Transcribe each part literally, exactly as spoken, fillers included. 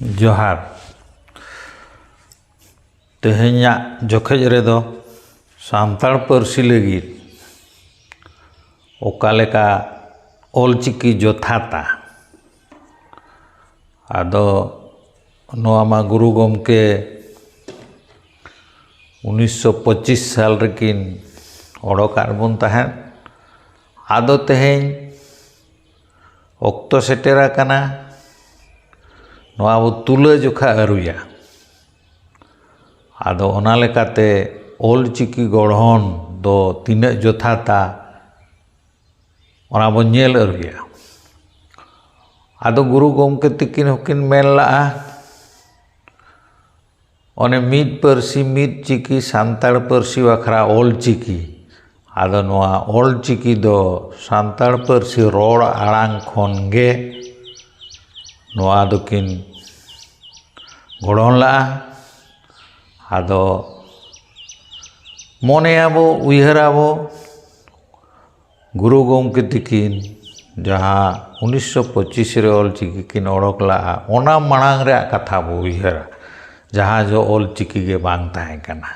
ᱡᱚᱦᱟᱨ᱾ ᱛᱮᱦᱮᱧᱟᱜ ᱡᱚᱠᱷᱮᱡ ᱨᱮᱫᱚ ᱥᱟᱱᱛᱟᱲ ᱯᱟᱹᱨᱥᱤ ᱞᱟᱹᱜᱤᱫ ᱚᱠᱟ ᱞᱮᱠᱟ ᱚᱞᱪᱤᱠᱤ ᱡᱚᱛᱷᱟᱛᱟ, ᱟᱫᱚ ᱱᱚᱣᱟ ᱢᱟ ᱜᱩᱨᱩ ᱜᱚᱢᱠᱮ ᱩᱱᱤᱥᱥᱚ ᱯᱚᱸᱪᱤᱥ ᱥᱟᱞ ᱨᱮᱠᱤᱱ ᱚᱰᱚᱠᱟᱫ ᱵᱚᱱ ᱛᱟᱦᱮᱸᱫ᱾ ᱟᱫᱚ ᱛᱮᱦᱮᱧ ᱚᱠᱛᱚ ᱥᱮᱴᱮᱨ ᱟᱠᱟᱱᱟ, ᱱᱚᱣᱟ ᱵᱚ ᱛᱩᱞᱟᱹ ᱡᱚᱠᱷᱟ ᱟᱹᱨᱩᱭᱟ᱾ ᱟᱫᱚ ᱚᱱᱟ ᱞᱮᱠᱟᱛᱮ ᱚᱞᱪᱤᱠᱤ ᱜᱚᱲᱦᱚᱱ ᱫᱚ ᱛᱤᱱᱟᱹᱜ ᱡᱚᱛᱷᱟᱛᱟ, ᱚᱱᱟ ᱵᱚᱱ ᱧᱮᱞ ᱟᱹᱨᱩᱭᱟ᱾ ᱟᱫᱚ ᱜᱩᱨᱩ ᱜᱚᱢᱠᱮ ᱛᱤᱠᱤᱱ ᱦᱚᱸᱠᱤᱱ ᱢᱮᱱ ᱞᱟᱜᱼᱟ, ᱚᱱᱮ ᱢᱤᱫ ᱯᱟᱹᱨᱥᱤ ᱢᱤᱫ ᱪᱤᱠᱤ ᱥᱟᱱᱛᱟᱲ ᱯᱟᱹᱨᱥᱤ ᱵᱟᱠᱷᱨᱟ ᱚᱞ ᱪᱤᱠᱤ᱾ ᱟᱫᱚ ᱱᱚᱣᱟ ᱚᱞ ᱪᱤᱠᱤ ᱫᱚ ᱥᱟᱱᱛᱟᱲ ᱯᱟᱹᱨᱥᱤ ᱨᱚᱲ ᱟᱲᱟᱝ ᱠᱷᱚᱱ ᱜᱮ ᱱᱚᱣᱟ ᱫᱚᱠᱤᱱ ᱜᱚᱲᱦᱚᱱ ᱞᱟᱜᱼᱟ᱾ ᱟᱫᱚ ᱢᱚᱱᱮᱭᱟᱵᱚ, ᱩᱭᱦᱟᱹᱨᱟᱵᱚ, ᱜᱩᱨᱩ ᱜᱚᱢᱠᱮ ᱛᱤᱠᱤᱱ ᱡᱟᱦᱟᱸ ᱩᱱᱤᱥᱥᱚ ᱯᱚᱸᱪᱤᱥ ᱨᱮ ᱚᱞ ᱪᱤᱠᱤ ᱠᱤᱱ ᱚᱰᱚᱠ ᱞᱟᱜᱼᱟ, ᱚᱱᱟ ᱢᱟᱲᱟᱝ ᱨᱮᱭᱟᱜ ᱠᱟᱛᱷᱟ ᱵᱚ ᱩᱭᱦᱟᱹᱨᱟ, ᱡᱟᱦᱟᱸ ᱡᱚ ᱚᱞ ᱪᱤᱠᱤ ᱜᱮ ᱵᱟᱝ ᱛᱟᱦᱮᱸ ᱠᱟᱱᱟ᱾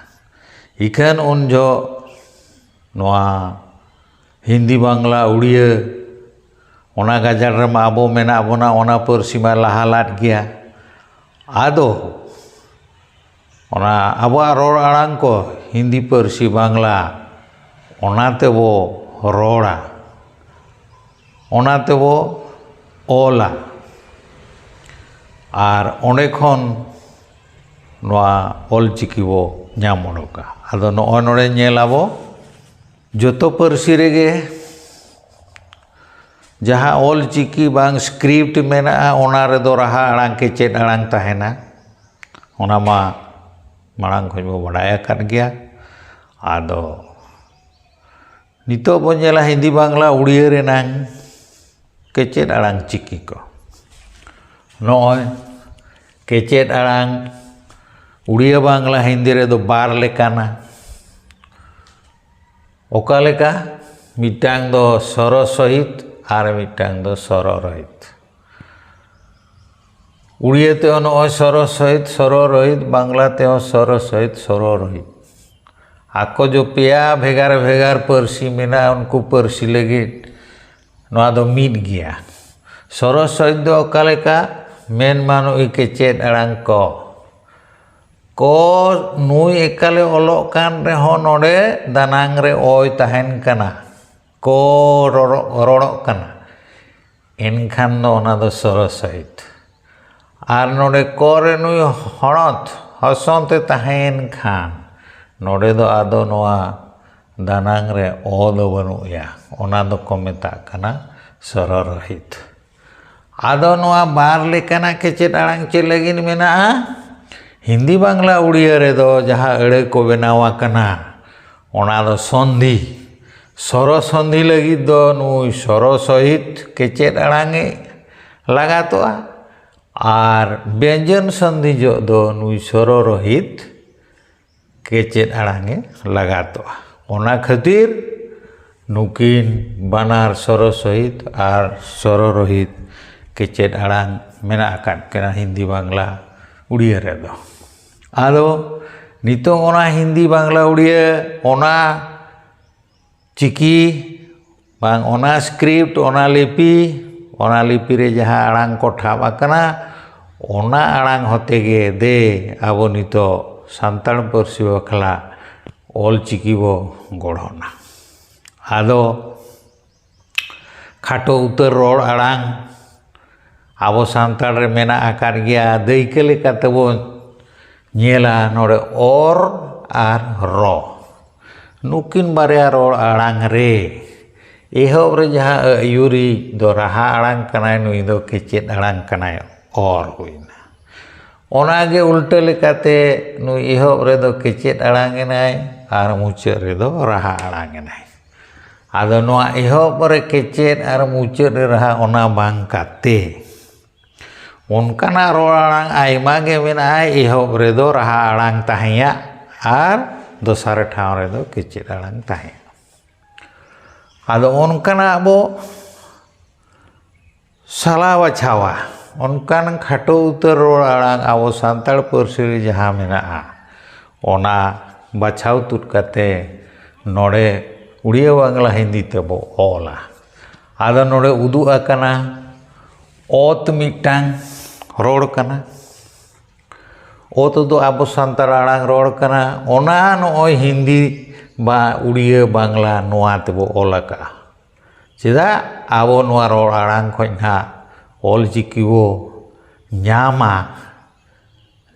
ᱤᱠᱷᱟᱹᱱ ᱩᱱ ᱡᱚ ᱱᱚᱣᱟ ᱦᱤᱱᱫᱤ, ᱵᱟᱝᱞᱟ, ᱩᱲᱤᱭᱟᱹ, ᱚᱱᱟ ᱜᱟᱡᱟᱲ ᱨᱮᱢᱟ ᱟᱵᱚ ᱢᱮᱱᱟᱜ ᱵᱚᱱᱟ, ᱚᱱᱟ ᱯᱟᱹᱨᱥᱤ ᱢᱟ ᱞᱟᱦᱟ ᱞᱟᱫ ᱜᱮᱭᱟ᱾ ᱟᱫᱚ ᱚᱱᱟ ᱟᱵᱚᱣᱟᱜ ᱨᱚᱲ ᱟᱲᱟᱝ ᱠᱚ, ᱦᱤᱱᱫᱤ ᱯᱟᱹᱨᱥᱤ, ᱵᱟᱝᱞᱟ, ᱚᱱᱟ ᱛᱮᱵᱚ ᱨᱚᱲᱟ, ᱚᱱᱟ ᱛᱮᱵᱚ ᱚᱞᱟ, ᱟᱨ ᱚᱸᱰᱮ ᱠᱷᱚᱱ ᱱᱚᱣᱟ ᱚᱞ ᱪᱤᱠᱤ ᱵᱚ ᱧᱟᱢ ᱚᱰᱚᱠᱟ᱾ ᱟᱫᱚ ᱱᱚᱜᱼᱚᱭ ᱱᱚᱰᱮ ᱧᱮᱞ ᱟᱵᱚ, ᱡᱚᱛᱚ ᱯᱟᱹᱨᱥᱤ ᱨᱮᱜᱮ ᱡᱟᱦᱟᱸ ᱚᱞ ᱪᱤᱠᱤ ᱵᱟᱝ script ᱢᱮᱱᱟᱜᱼᱟ, ᱚᱱᱟ ᱨᱮᱫᱚ ᱨᱟᱦᱟ ᱟᱲᱟᱝ ᱠᱮᱪᱮᱫ ᱟᱲᱟᱝ ᱛᱟᱦᱮᱱᱟ᱾ ᱚᱱᱟ ᱢᱟ ᱢᱟᱲᱟᱝ ᱠᱷᱚᱱ ᱵᱚ ᱵᱟᱰᱟᱭ ᱟᱠᱟᱫ ᱜᱮᱭᱟ᱾ ᱟᱫᱚ ᱱᱤᱛᱚᱜ ᱵᱚ ᱧᱮᱞᱟ ᱦᱤᱱᱫᱤ, ᱵᱟᱝᱞᱟ, ᱩᱲᱤᱭᱟᱹ ᱨᱮᱱᱟᱝ ᱠᱮᱪᱮᱫ ᱟᱲᱟᱝ ᱪᱤᱠᱤ ᱠᱚ᱾ ᱱᱚᱜᱼᱚᱭ ᱠᱮᱪᱮᱫ ᱟᱲᱟᱝ ᱩᱲᱤᱭᱟᱹ, ᱵᱟᱝᱞᱟ, ᱦᱤᱱᱫᱤ ᱨᱮᱫᱚ ᱵᱟᱨ ᱞᱮᱠᱟᱱᱟ᱾ ᱚᱠᱟ ᱞᱮᱠᱟ? ᱢᱤᱫᱴᱟᱝ ᱫᱚ ᱥᱚᱨᱚ ᱥᱚᱦᱤᱛ ᱟᱨ ᱢᱤᱫᱴᱟᱝ ᱫᱚ ᱥᱚᱨᱚ ᱨᱚᱦᱤᱛ᱾ ᱩᱲᱤᱭᱟᱹ ᱛᱮᱦᱚᱸ ᱱᱚᱜᱼᱚᱭ ᱥᱚᱨᱚ ᱥᱚᱦᱤᱛ, ᱥᱚᱨᱚ ᱨᱚᱦᱤᱛ, ᱵᱟᱝᱞᱟ ᱛᱮᱦᱚᱸ ᱥᱚᱨᱚ ᱥᱚᱦᱤᱛ, ᱥᱚᱨᱚ ᱨᱚᱦᱤᱛ᱾ ᱟᱠᱚ ᱡᱚ ᱯᱮᱭᱟ ᱵᱷᱮᱜᱟᱨ ᱵᱷᱮᱜᱟᱨ ᱯᱟᱹᱨᱥᱤ ᱢᱮᱱᱟᱜᱼᱟ, ᱩᱱᱠᱩ ᱯᱟᱹᱨᱥᱤ ᱞᱟᱹᱜᱤᱫ ᱱᱚᱣᱟ ᱫᱚ ᱢᱤᱫ ᱜᱮᱭᱟ᱾ ᱥᱚᱨᱚ ᱥᱚᱦᱤᱛ ᱫᱚ ᱚᱠᱟ ᱞᱮᱠᱟ? ᱢᱮᱱ ᱢᱟᱱᱚᱭ ᱠᱮᱪᱮᱫ ᱟᱲᱟᱝ ᱠᱚ᱾ ᱠᱚ ᱱᱩᱭ ᱮᱠᱟᱞᱮ ᱚᱞᱚᱜ ᱠᱟᱱ ᱨᱮᱦᱚᱸ ᱱᱚᱰᱮ ᱫᱟᱱᱟᱝ ᱨᱮ ᱚᱭ ᱛᱟᱦᱮᱱ ᱠᱟᱱᱟ, ᱠᱚ ᱨᱚᱲᱚᱜ, ᱨᱚᱲᱚᱜ ᱠᱟᱱᱟ, ᱮᱱᱠᱷᱟᱱ ᱫᱚ ᱚᱱᱟ ᱫᱚ ᱥᱚᱨᱚ ᱥᱚᱦᱤᱛ᱾ ᱟᱨ ᱱᱚᱰᱮ ᱠᱚ ᱨᱮ ᱱᱩᱭ ᱦᱚᱲᱚᱛ, ᱦᱚᱥᱚᱱᱛᱮ ᱛᱟᱦᱮᱸᱭᱮᱱ ᱠᱷᱟᱱ, ᱱᱚᱰᱮ ᱫᱚ ᱟᱫᱚ ᱱᱚᱣᱟ ᱫᱟᱱᱟᱝ ᱨᱮ ᱚ ᱫᱚ ᱵᱟᱹᱱᱩᱜ ᱭᱟ, ᱚᱱᱟ ᱫᱚᱠᱚ ᱢᱮᱛᱟᱜ ᱠᱟᱱᱟ ᱥᱚᱨᱚ ᱨᱚᱦᱤᱛ᱾ ᱟᱫᱚ ᱱᱚᱣᱟ ᱵᱟᱨ ᱞᱮᱠᱟᱱᱟᱜ ᱠᱮᱪᱮᱫ ᱟᱲᱟᱝ ᱪᱮᱫ ᱞᱟᱹᱜᱤᱫ ᱢᱮᱱᱟᱜᱼᱟ? ᱦᱤᱱᱫᱤ, ᱵᱟᱝᱞᱟ, ᱩᱲᱤᱭᱟᱹ ᱨᱮᱫᱚ ᱡᱟᱦᱟᱸ ᱟᱹᱲᱟᱹ ᱠᱚ ᱵᱮᱱᱟᱣ ᱟᱠᱟᱱᱟ, ᱚᱱᱟ ᱫᱚ ᱥᱚᱱᱫᱷᱤ᱾ ᱥᱚᱨᱚ ᱥᱚᱱᱫᱷᱤ ᱞᱟᱹᱜᱤᱫ ᱫᱚ ᱱᱩᱭ ᱥᱚᱨᱚ ᱥᱚᱦᱤᱛ ᱠᱮᱪᱮᱫ ᱟᱲᱟᱝ ᱮ ᱞᱟᱜᱟᱛᱚᱜᱼᱟ, ᱟᱨ ᱵᱮᱧᱡᱚᱱ ᱥᱚᱱᱫᱷᱤ ᱡᱚᱜ ᱫᱚ ᱱᱩᱭ ᱥᱚᱨᱚ ᱨᱚᱦᱤᱛ ᱠᱮᱪᱮᱫ ᱟᱲᱟᱝ ᱮ ᱞᱟᱜᱟᱛᱚᱜᱼᱟ᱾ ᱚᱱᱟ ᱠᱷᱟᱹᱛᱤᱨ ᱱᱩᱠᱤᱱ ᱵᱟᱱᱟᱨ ᱥᱚᱨᱚ ᱥᱚᱦᱤᱛ ᱟᱨ ᱥᱚᱨᱚ ᱨᱚᱦᱤᱛ ᱠᱮᱪᱮᱫ ᱟᱲᱟᱝ ᱢᱮᱱᱟᱜ ᱟᱠᱟᱫ ᱠᱤᱱᱟ ᱦᱤᱱᱫᱤ, ᱵᱟᱝᱞᱟ, ᱩᱲᱤᱭᱟᱹ ᱨᱮᱫᱚ᱾ ᱟᱫᱚ ᱱᱤᱛᱚᱝ ᱚᱱᱟ ᱦᱤᱱᱫᱤ, ᱵᱟᱝᱞᱟ, ᱩᱲᱤᱭᱟᱹ, ᱚᱱᱟ ᱪᱤᱠᱤ ᱵᱟᱝ, ᱚᱱᱟ ᱥᱠᱨᱤᱯᱴ, ᱚᱱᱟ ᱞᱤᱯᱤ, ᱚᱱᱟ ᱞᱤᱯᱤ ᱨᱮ ᱡᱟᱦᱟᱸ ᱟᱲᱟᱝ ᱠᱚ ᱴᱷᱟᱵ ᱟᱠᱟᱱᱟ, ᱚᱱᱟ ᱟᱲᱟᱝ ᱦᱚᱛᱮ ᱜᱮ ᱫᱮ ᱟᱵᱚ ᱱᱤᱛᱚᱜ ᱥᱟᱱᱛᱟᱲ ᱯᱟᱹᱨᱥᱤ ᱵᱟᱠᱷᱨᱟ ᱚᱞ ᱪᱤᱠᱤ ᱵᱚ ᱜᱚᱲᱦᱚᱱᱟ᱾ ᱟᱫᱚ ᱠᱷᱟᱴᱚ ᱩᱛᱟᱹᱨ ᱨᱚᱲ ᱟᱲᱟᱝ ᱟᱵᱚ ᱥᱟᱱᱛᱟᱲ ᱨᱮ ᱢᱮᱱᱟᱜ ᱟᱠᱟᱫ ᱜᱮᱭᱟ᱾ ᱫᱟᱹᱭᱠᱟᱹ ᱞᱮᱠᱟ ᱛᱮᱵᱚᱱ ᱧᱮᱞᱟ ᱱᱚᱰᱮ ᱚᱨ ᱟᱨ ᱨᱚ᱾ ᱱᱩᱠᱤᱱ ᱵᱟᱨᱭᱟ ᱨᱚᱲ ᱟᱲᱟᱝ ᱨᱮ ᱮᱦᱚᱵ ᱨᱮ ᱡᱟᱦᱟᱸ ᱟᱹᱭᱩᱨᱤᱡ ᱫᱚ ᱨᱟᱦᱟ ᱟᱲᱟᱝ ᱠᱟᱱᱟᱭ, ᱱᱩᱭ ᱫᱚ ᱠᱮᱪᱮᱫ ᱟᱲᱟᱝ ᱠᱟᱱᱟᱭ, ᱚᱨ ᱦᱩᱭᱱᱟ᱾ ᱚᱱᱟᱜᱮ ᱩᱞᱴᱟᱹ ᱞᱮᱠᱟᱛᱮ ᱱᱩᱭ ᱮᱦᱚᱵ ᱨᱮᱫᱚ ᱠᱮᱪᱮᱫ ᱟᱲᱟᱝ ᱮᱱᱟᱭ ᱟᱨ ᱢᱩᱪᱟᱹᱫ ᱨᱮᱫᱚ ᱨᱟᱦᱟ ᱟᱲᱟᱝ ᱮᱱᱟᱭ᱾ ᱟᱫᱚ ᱱᱚᱣᱟ ᱮᱦᱚᱵ ᱨᱮ ᱠᱮᱪᱮᱫ ᱟᱨ ᱢᱩᱪᱟᱹᱫ ᱨᱮ ᱨᱟᱦᱟ, ᱚᱱᱟ ᱵᱟᱝ ᱠᱟᱛᱮ ᱚᱱᱠᱟᱱᱟᱜ ᱨᱚᱲ ᱟᱲᱟᱝ ᱟᱭᱢᱟ ᱜᱮ ᱢᱮᱱᱟᱜᱼᱟ, ᱮᱦᱚᱵ ᱨᱮᱫᱚ ᱨᱟᱦᱟ ᱟᱲᱟᱝ ᱛᱟᱦᱮᱸᱭᱟ ᱟᱨ ᱫᱚᱥᱟᱨ ᱴᱷᱟᱶ ᱨᱮᱫᱚ ᱠᱮᱪᱮᱫ ᱟᱲᱟᱝ ᱛᱟᱦᱮᱸᱭᱟ᱾ ᱟᱫᱚ ᱚᱱᱠᱟᱱᱟᱜ ᱵᱚ ᱥᱟᱞᱟ ᱵᱟᱪᱷᱟᱣᱟ᱾ ᱚᱱᱠᱟᱱ ᱠᱷᱟᱴᱚ ᱩᱛᱟᱹᱨ ᱨᱚᱲ ᱟᱲᱟᱝ ᱟᱵᱚ ᱥᱟᱱᱛᱟᱲ ᱯᱟᱹᱨᱥᱤ ᱨᱮ ᱡᱟᱦᱟᱸ ᱢᱮᱱᱟᱜᱼᱟ, ᱚᱱᱟ ᱵᱟᱪᱷᱟᱣ ᱛᱩᱫ ᱠᱟᱛᱮ ᱱᱚᱰᱮ ᱩᱲᱤᱭᱟᱹ, ᱵᱟᱝᱞᱟ, ᱦᱤᱱᱫᱤ ᱛᱮᱵᱚ ᱚᱞᱟ᱾ ᱟᱫᱚ ᱱᱚᱰᱮ ᱩᱫᱩᱜ ᱟᱠᱟᱱᱟ, ᱚᱛ ᱢᱤᱫᱴᱟᱝ ᱨᱚᱲ ᱠᱟᱱᱟ, ᱚᱛ ᱫᱚ ᱟᱵᱚ ᱥᱟᱱᱛᱟᱲ ᱟᱲᱟᱝ ᱨᱚᱲ ᱠᱟᱱᱟ, ᱚᱱᱟ ᱱᱚᱜᱼᱚᱭ ᱦᱤᱱᱫᱤ ᱵᱟ ᱩᱲᱤᱭᱟᱹ, ᱵᱟᱝᱞᱟ ᱱᱚᱣᱟ ᱛᱮᱵᱚ ᱚᱞ ᱟᱠᱟᱜᱼᱟ᱾ ᱪᱮᱫᱟᱜ ᱟᱵᱚ ᱱᱚᱣᱟ ᱨᱚᱲ ᱟᱲᱟᱝ ᱠᱷᱚᱱ ᱱᱟᱦᱟᱜ ᱚᱞ ᱪᱤᱠᱤ ᱵᱚ ᱧᱟᱢᱟ,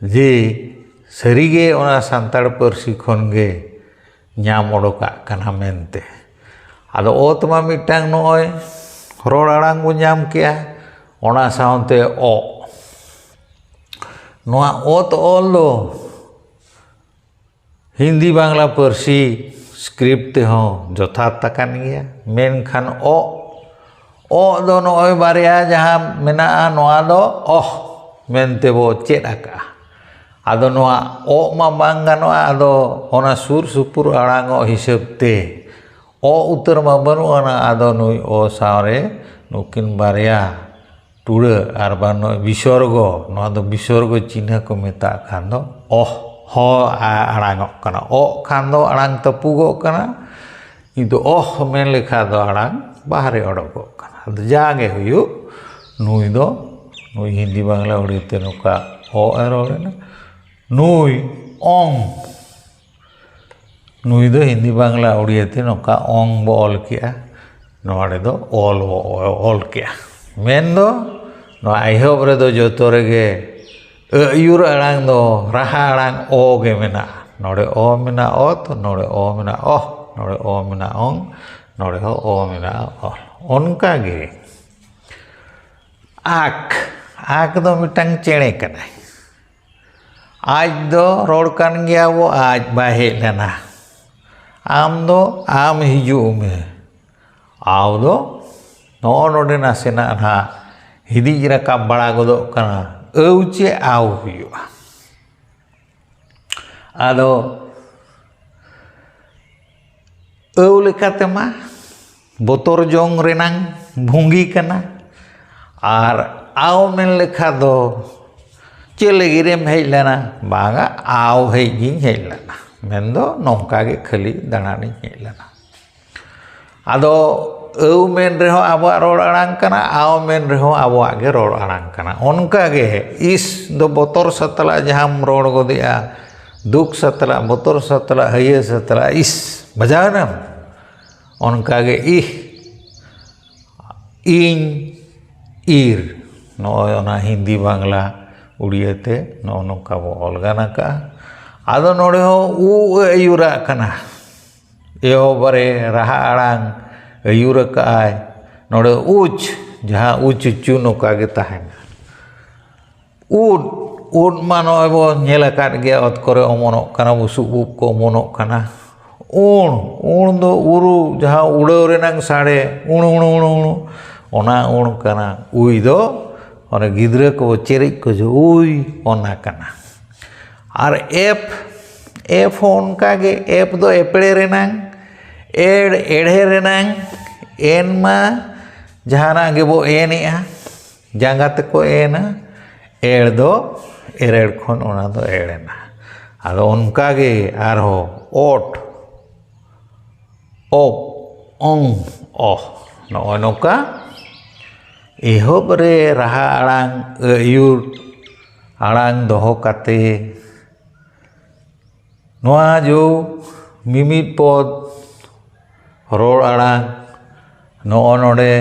ᱡᱮ ᱥᱟᱹᱨᱤᱜᱮ ᱚᱱᱟ ᱥᱟᱱᱛᱟᱲ ᱯᱟᱹᱨᱥᱤ ᱠᱷᱚᱱ ᱜᱮ ᱧᱟᱢ ᱚᱰᱚᱠᱟᱜ ᱠᱟᱱᱟ ᱢᱮᱱᱛᱮ᱾ ᱟᱫᱚ ᱚᱛ ᱢᱟ ᱢᱤᱫᱴᱟᱝ ᱱᱚᱜᱼᱚᱭ ᱨᱚᱲ ᱟᱲᱟᱝ ᱵᱚ ᱧᱟᱢ ᱠᱮᱜᱼᱟ, ᱚᱱᱟ ᱥᱟᱶᱛᱮ ᱚᱜ᱾ ᱱᱚᱣᱟ ᱚᱛ ᱚᱞ ᱫᱚ ᱦᱤᱱᱫᱤ ᱵᱟᱝᱞᱟ ᱯᱟᱹᱨᱥᱤ script ᱛᱮᱦᱚᱸ ᱡᱚᱛᱷᱟᱛ ᱟᱠᱟᱱ ᱜᱮᱭᱟ, ᱢᱮᱱᱠᱷᱟᱱ ᱚᱜ, ᱚᱜ ᱫᱚ ᱱᱚᱜᱼᱚᱭ ᱵᱟᱨᱭᱟ ᱡᱟᱦᱟᱸ ᱢᱮᱱᱟᱜᱼᱟ, ᱱᱚᱣᱟ ᱫᱚ ᱚᱦ ᱢᱮᱱᱛᱮ ᱵᱚ ᱪᱮᱫ ᱟᱠᱟᱜᱼᱟ᱾ ᱟᱫᱚ ᱱᱚᱣᱟ ᱚᱜ ᱢᱟ ᱵᱟᱝ ᱜᱟᱱᱚᱜᱼᱟ, ᱟᱫᱚ ᱚᱱᱟ ᱥᱩᱨ ᱥᱩᱯᱩᱨ ᱟᱲᱟᱝ ᱚᱜ ᱦᱤᱥᱟᱹᱵ ᱛᱮ ᱚᱜ ᱩᱛᱟᱹᱨ ᱢᱟ ᱵᱟᱹᱱᱩᱜ ᱟᱱᱟ, ᱟᱫᱚ ᱱᱩᱭ ᱚ ᱥᱟᱶᱨᱮ ᱱᱩᱠᱤᱱ ᱵᱟᱨᱭᱟ ᱴᱩᱲᱟᱹ ᱟᱨ ᱵᱟᱝ ᱱᱚᱜᱼᱚᱭ ᱵᱤᱥᱚᱨᱜᱚ, ᱱᱚᱣᱟ ᱫᱚ ᱵᱤᱥᱚᱨᱜᱚ ᱪᱤᱱᱦᱟᱹ ᱠᱚ ᱢᱮᱛᱟᱜ ᱠᱷᱟᱱ ᱫᱚ ᱚᱦ, ᱦᱚ ᱟ-, ᱟᱲᱟᱝᱚᱜ ᱠᱟᱱᱟ᱾ ᱚᱜ ᱠᱷᱟᱱ ᱫᱚ ᱟᱲᱟᱝ ᱛᱟᱹᱯᱩᱜᱚᱜ ᱠᱟᱱᱟ, ᱠᱤᱱᱛᱩ ᱚᱦ ᱢᱮᱱ ᱞᱮᱠᱷᱟᱱ ᱫᱚ ᱟᱲᱟᱝ ᱵᱟᱦᱨᱮ ᱚᱰᱚᱠᱚᱜ ᱠᱟᱱᱟ᱾ ᱟᱫᱚ ᱡᱟᱜᱮ ᱦᱩᱭᱩᱜ, ᱱᱩᱭ ᱫᱚ, ᱱᱩᱭ ᱦᱤᱱᱫᱤ ᱵᱟᱝᱞᱟ ᱩᱲᱤᱭᱟᱹ ᱛᱮ ᱱᱚᱝᱠᱟ ᱚ ᱮ ᱨᱚᱲ ᱮᱱᱟ, ᱱᱩᱭ ᱚᱝ, ᱱᱩᱭ ᱫᱚ ᱦᱤᱱᱫᱤ ᱵᱟᱝᱞᱟ ᱩᱲᱤᱭᱟᱹ ᱛᱮ ᱱᱚᱝᱠᱟ ᱚᱝ ᱵᱚ ᱚᱞ ᱠᱮᱜᱼᱟ, ᱱᱚᱣᱟ ᱨᱮᱫᱚ ᱚᱞ ᱵᱚ ᱚᱞ ᱠᱮᱜᱼᱟ᱾ ᱢᱮᱱᱫᱚ ᱱᱚᱣᱟ ᱮᱦᱚᱵ ᱨᱮᱫᱚ ᱡᱚᱛᱚ ᱨᱮᱜᱮ ᱟᱹᱭᱩᱨ ᱟᱲᱟᱝ ᱫᱚ ᱨᱟᱦᱟ ᱟᱲᱟᱝ ᱚ ᱜᱮ ᱢᱮᱱᱟᱜᱼᱟ᱾ ᱱᱚᱰᱮ ᱚ ᱢᱮᱱᱟᱜᱼᱟ ᱚᱛ, ᱱᱚᱰᱮ ᱚ ᱢᱮᱱᱟᱜᱼᱟ ᱚᱦ, ᱱᱚᱰᱮ ᱚ ᱢᱮᱱᱟᱜᱼᱟ ᱚᱝ, ᱱᱚᱰᱮ ᱦᱚᱸ ᱚ ᱢᱮᱱᱟᱜᱼᱟ ᱚᱞ᱾ ᱚᱱᱠᱟ ᱜᱮ ᱟᱠ, ᱟᱠ ᱫᱚ ᱢᱤᱫᱴᱟᱝ ᱪᱮᱬᱮ ᱠᱟᱱᱟᱭ᱾ ᱟᱡ ᱫᱚ ᱨᱚᱲ ᱠᱟᱱ ᱜᱮᱭᱟ ᱵᱚ, ᱟᱡ ᱵᱟᱭ ᱦᱮᱡ ᱞᱮᱱᱟ᱾ ᱟᱢ ᱫᱚ ᱟᱢ ᱦᱤᱡᱩᱜ ᱢᱮ᱾ ᱟᱣ ᱫᱚ ᱱᱚᱜᱼᱚ ᱱᱚᱰᱮ ᱱᱟᱥᱮᱱᱟᱜ ᱱᱟᱦᱟᱜ ᱦᱤᱫᱤᱡ ᱨᱟᱠᱟᱵ ᱵᱟᱲᱟ ᱜᱚᱫᱚᱜ ᱠᱟᱱᱟ᱾ ᱟᱹᱣ ᱪᱮ ᱟᱣ ᱦᱩᱭᱩᱜᱼᱟ᱾ ᱟᱫᱚ ᱟᱹᱣ ᱞᱮᱠᱟᱛᱮ ᱢᱟ ᱵᱚᱛᱚᱨ ᱡᱚᱝ ᱨᱮᱱᱟᱝ ᱵᱷᱩᱝᱜᱤ ᱠᱟᱱᱟ᱾ ᱟᱨ ᱟᱣ ᱢᱮᱱ ᱞᱮᱠᱷᱟ ᱫᱚ ᱪᱮᱫ ᱞᱟᱹᱜᱤᱫ ᱮᱢ ᱦᱮᱡ ᱞᱮᱱᱟ? ᱵᱟᱝᱟ, ᱟᱣ ᱦᱮᱡ ᱜᱤᱧ ᱦᱮᱡ ᱞᱮᱱᱟ, ᱢᱮᱱᱫᱚ ᱱᱚᱝᱠᱟ ᱜᱮ ᱠᱷᱟᱹᱞᱤ ᱫᱟᱬᱟᱱᱤᱧ ᱦᱮᱡ ᱞᱮᱱᱟ᱾ ᱟᱫᱚ ᱟᱹᱣ ᱢᱮᱱ ᱨᱮᱦᱚᱸ ᱟᱵᱚᱣᱟᱜ ᱨᱚᱲ ᱟᱲᱟᱝ ᱠᱟᱱᱟ, ᱟᱣ ᱢᱮᱱ ᱨᱮᱦᱚᱸ ᱟᱵᱚᱣᱟᱜ ᱜᱮ ᱨᱚᱲ ᱟᱲᱟᱝ ᱠᱟᱱᱟ᱾ ᱚᱱᱠᱟ ᱜᱮ ᱤᱥ ᱫᱚ ᱵᱚᱛᱚᱨ ᱥᱟᱛᱞᱟᱜ ᱡᱟᱦᱟᱸᱢ ᱨᱚᱲ ᱜᱚᱫᱮᱜᱼᱟ, ᱫᱩᱠ ᱥᱟᱛᱞᱟᱜ, ᱵᱚᱛᱚᱨ ᱥᱟᱛᱞᱟᱜ, ᱦᱟᱹᱭᱟᱹ ᱥᱟᱛᱞᱟᱜ, ᱤᱥ, ᱵᱟᱡᱟᱣ ᱮᱱᱟᱢ᱾ ᱚᱱᱠᱟ ᱜᱮ ᱤᱦ, ᱤᱧ, ᱤᱨ, ᱱᱚᱜᱼᱚᱭ ᱚᱱᱟ ᱦᱤᱱᱫᱤ, ᱵᱟᱝᱞᱟ, ᱩᱲᱤᱭᱟᱹ ᱛᱮ ᱱᱚᱜᱼᱚ ᱱᱚᱝᱠᱟ ᱵᱚ ᱚᱞ ᱜᱟᱱ ᱟᱠᱟᱜᱼᱟ᱾ ᱟᱫᱚ ᱱᱚᱰᱮ ᱦᱚᱸ ᱩ ᱮ ᱟᱹᱭᱩᱨᱟᱜ ᱠᱟᱱᱟ᱾ ᱮᱦᱚᱵ ᱨᱮ ᱨᱟᱦᱟ ᱟᱲᱟᱝ ᱟᱹᱭᱩᱨ ᱟᱠᱟᱜᱼᱟᱭ᱾ ᱱᱚᱰᱮ ᱩᱪ, ᱡᱟᱦᱟᱸ ᱩᱪ ᱩᱪᱩ ᱱᱚᱝᱠᱟ ᱜᱮ ᱛᱟᱦᱮᱱᱟ᱾ ᱩᱫ, ᱩᱫ ᱢᱟ ᱱᱚᱜᱼᱚᱭ ᱵᱚ ᱧᱮᱞ ᱟᱠᱟᱫ ᱜᱮᱭᱟ, ᱚᱛ ᱠᱚᱨᱮ ᱚᱢᱚᱱᱚᱜ ᱠᱟᱱᱟ, ᱵᱩᱥᱩᱵ ᱩᱵ ᱠᱚ ᱚᱢᱚᱱᱚᱜ ᱠᱟᱱᱟ᱾ ᱩᱬ, ᱩᱬ ᱫᱚ ᱩᱨᱩ, ᱡᱟᱦᱟᱸ ᱩᱰᱟᱹᱣ ᱨᱮᱱᱟᱝ ᱥᱟᱰᱮ, ᱩᱬ, ᱩᱬ, ᱩᱬ, ᱩᱬ, ᱚᱱᱟ ᱩᱬ ᱠᱟᱱᱟ᱾ ᱩᱭ ᱫᱚ ᱚᱱᱮ ᱜᱤᱫᱽᱨᱟᱹ ᱠᱚ ᱪᱮᱨᱮᱡ ᱠᱚ ᱡᱚ, ᱩᱭ, ᱚᱱᱟ ᱠᱟᱱᱟ᱾ ᱟᱨ ᱮᱯ, ᱮᱯ ᱦᱚᱸ ᱚᱱᱠᱟ ᱜᱮ, ᱮᱯ ᱫᱚ ᱮᱯᱲᱮ ᱨᱮᱱᱟᱝ, ᱮᱲ, ᱮᱲᱦᱮ ᱨᱮᱱᱟᱝ, ᱮᱱ ᱢᱟ ᱡᱟᱦᱟᱱᱟᱜ ᱜᱮᱵᱚ ᱮᱱᱮᱜᱼᱟ, ᱡᱟᱸᱜᱟ ᱛᱮᱠᱚ ᱮᱱᱟ, ᱮᱲ ᱫᱚ ᱮᱨᱮᱲ ᱠᱷᱚᱱ ᱚᱱᱟ ᱫᱚ ᱮᱲ ᱮᱱᱟ᱾ ᱟᱫᱚ ᱚᱱᱠᱟ ᱜᱮ ᱟᱨᱦᱚᱸ ᱚᱴ, ᱚᱯ, ᱚᱝ, ᱚᱦ, ᱱᱚᱜᱼᱚᱭ ᱱᱚᱝᱠᱟ ᱮᱦᱚᱵ ᱨᱮ ᱨᱟᱦᱟ ᱟᱲᱟᱝ ᱟᱹᱭᱩᱨ ᱟᱲᱟᱝ ᱫᱚᱦᱚ ᱠᱟᱛᱮ ᱱᱚᱣᱟ ᱡᱚ ᱢᱤᱢᱤᱫ ᱯᱚᱫ ᱨᱚᱲ ᱟᱲᱟᱝ ᱱᱚᱜᱼᱚ ᱱᱚᱰᱮ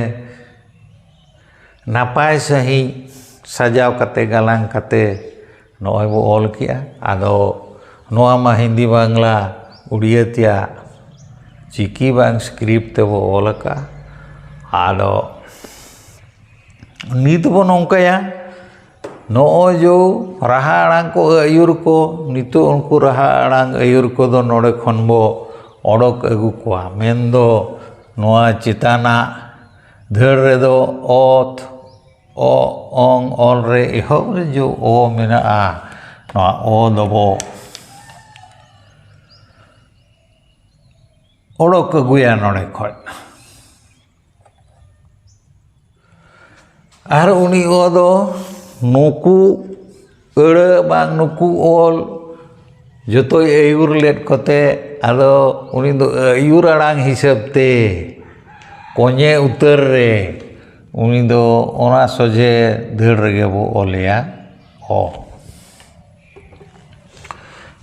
ᱱᱟᱯᱟᱭ ᱥᱟᱺᱦᱤᱡ ᱥᱟᱡᱟᱣ ᱠᱟᱛᱮ, ᱜᱟᱞᱟᱝ ᱠᱟᱛᱮ ᱱᱚᱜᱼᱚᱭ ᱵᱚ ᱚᱞ ᱠᱮᱜᱼᱟ᱾ ᱟᱫᱚ ᱱᱚᱣᱟ ᱢᱟ ᱦᱤᱱᱫᱤ, ᱵᱟᱝᱞᱟ, ᱩᱲᱤᱭᱟᱹ ᱛᱮᱭᱟᱜ ᱪᱤᱠᱤ ᱵᱟᱝ script ᱛᱮᱵᱚ ᱚᱞ ᱟᱠᱟᱜᱼᱟ᱾ ᱟᱫᱚ ᱱᱤᱛ ᱵᱚ ᱱᱚᱝᱠᱟᱭᱟ, ᱱᱚᱜᱼᱚᱭ ᱡᱮ ᱨᱟᱦᱟ ᱟᱲᱟᱝ ᱠᱚ ᱟᱹᱭᱩᱨ ᱠᱚ, ᱱᱤᱛᱚᱜ ᱩᱱᱠᱩ ᱨᱟᱦᱟ ᱟᱲᱟᱝ ᱟᱹᱭᱩᱨ ᱠᱚᱫᱚ ᱱᱚᱰᱮ ᱠᱷᱚᱱ ᱵᱚ ᱚᱰᱚᱠ ᱟᱹᱜᱩ ᱠᱚᱣᱟ᱾ ᱢᱮᱱᱫᱚ ᱱᱚᱣᱟ ᱪᱮᱛᱟᱱᱟᱜ ᱫᱷᱟᱹᱲ ᱨᱮᱫᱚ ᱚᱛ, ᱚ, ᱚᱝ, ᱚᱞ ᱨᱮ ᱮᱦᱚᱵ ᱨᱮ ᱡᱮ ᱚ ᱢᱮᱱᱟᱜᱼᱟ, ᱱᱚᱣᱟ ᱚ ᱫᱚᱵᱚ ᱚᱰᱚᱠ ᱟᱹᱜᱩᱭᱟ ᱱᱚᱰᱮ ᱠᱷᱚᱱ᱾ ᱟᱨ ᱩᱱᱤ ᱚ ᱫᱚ ᱱᱩᱠᱩ ᱟᱹᱲᱟᱹ ᱵᱟᱝ ᱱᱩᱠᱩ ᱚᱞ ᱡᱚᱛᱚᱭ ᱟᱹᱭᱩᱨ ᱞᱮᱫ ᱠᱚᱛᱮ, ᱟᱫᱚ ᱩᱱᱤ ᱫᱚ ᱟᱹᱭᱩᱨ ᱟᱲᱟᱝ ᱦᱤᱥᱟᱹᱵ ᱛᱮ ᱠᱚᱧᱮ ᱩᱛᱟᱹᱨ ᱨᱮ ᱩᱱᱤ ᱫᱚ ᱚᱱᱟ ᱥᱚᱡᱷᱮ ᱫᱟᱹᱲ ᱨᱮᱜᱮ ᱵᱚ ᱚᱞᱮᱭᱟ ᱚ᱾